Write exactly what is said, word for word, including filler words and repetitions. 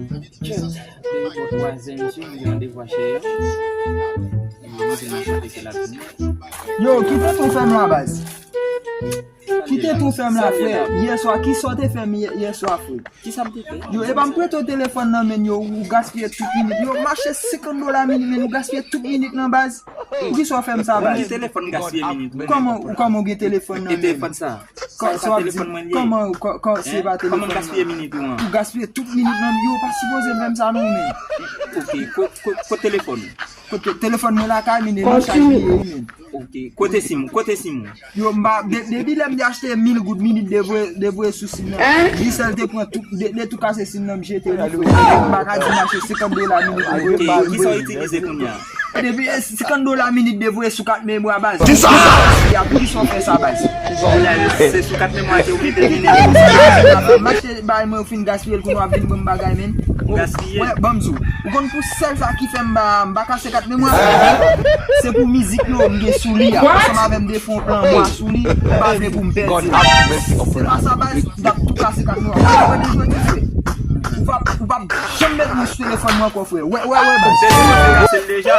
Depi bò twa zè, mesye, m gen randevou a cheri an. Yo, kite ton fè m la, baz. Kite ton fè m la, frè. Yè swa, kisa w te fè m yè, yè swa, frè? Kisa m te fè? Yo, e pa m prete w telefòn nan men yo, ou gaspiye tout minit. Yo, mache senkant dola minit, men ou gaspiye tout minit nan, baz. Poukisa w fè m sa, baz? Ou gen telefòn gaspiye minit, wi. Kòman, kòman ou gen telefòn nan men? E telefòn sa? Sa, sa telefòn mwen li ye. Kòman, kò-, kò-, se pa telefòn mwen? Kòman m gaspiye minit ou an? Ou gaspiye tout minit nan, yo pa sipoze fè m sa non, men. Ok, ko-, ko-, kote telefòn ou? Kote telefòn mwen lakay, men nan chaj li ye, men. Ok, kote sim ou? Kote sim ou? Yo, m pa, de-, depi lè m te achte mil goud minit devoye, devoye sou sim nan. Hein? Li sèl te pran tout, de, de tou kase sim nan, m jete li, frè. M pa ka di mache senkant dola minit. Ok, kisa w itilize kounye a? Depi senkant dola minit devoye sou kat memwa, baz. Kisa? Y ap ki son fè sa, baz. Se sou kat memwa ke ou mete minit. M achte bay mwen, ou fin gaspiye l, kounye w ap vin ban m bagay, men. Ou gaspiye. Wè, ban m di w. Ou konn pou sèl sa ki fè m ba, m pa kase kat memwa. Se pou mizik yo, m gen sou li a. Ansanm avè m de fon plan mwa sou li, m pa vle pou m pèdi l. Se pa sa, baz, m t ap tou kase kat memwa. Ou pa bezwen di, frè. Ou pa, ou pa janm met mwen sou telefòn mwen ankò, frè. Wè, wè, wè, baz. Telefòn te kase l deja,